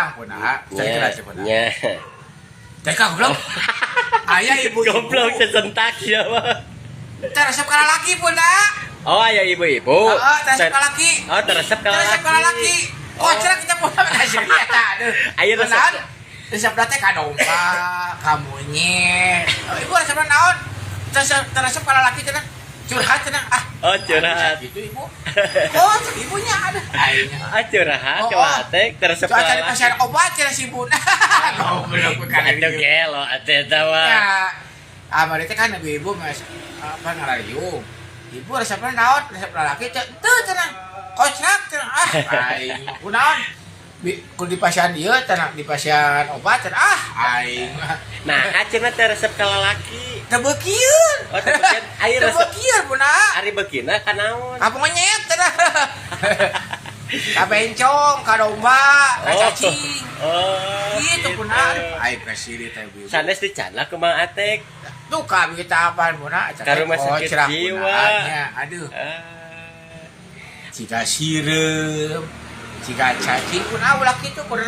Urang kunaha? Nya, Cari kunaha? nya. Teh goblok. Aya ibu-ibu. Goblok sesentak siapa? Teh resep ka lalaki pun dah. Oh, aya ibu-ibu. Heeh, teh resep ka lalaki. Oh, teu resep ka Teh resep ka lalaki. Kocrak kita pun asli eta aduh. Aya resep. Kunaon? Resep teh ka domba, ka monyet. Oh, ibu resep naon? Teh resep ka lalaki cenah. Curhat cenah. Ah. Oh, curhat. Gitu ibu. Oh, cek ibunya aduh. Aingnya. Ah, curhat Oh, ke oh. Atek teu resep ka Soal cari lalaki. pasien obat cenah si ibu. Goblok bukan. Atuh gelo atuh eta mah. Ya, amari teh kan ibu-ibu mas apa ngarariung. Ibu resepna naon? Resep lalaki teh teu cenah. Kocrak cenah. Ah, aing mah kunaon? Kudu di pasien ieu cenah, di pasien obat cenah. Ah, aing mah. Nah, cenah teu resep ka lalaki. Teu beukieun. Oh, teu beukieun. Aya Teu resep. beukieun puna. Ari beukina ka naon? Ka monyet cenah. Ka bencong, ka domba, ka cacing. Oh, Gitu puna. Aing kasih teh ibu. Sanes dicandak ku Mang Atek. Tuh kami kita apaan puna? Ka rumah sakit Kocrak jiwa. punanya. Aduh. Ah. Jika sireum, jika cacing pun ah ulah kitu kudu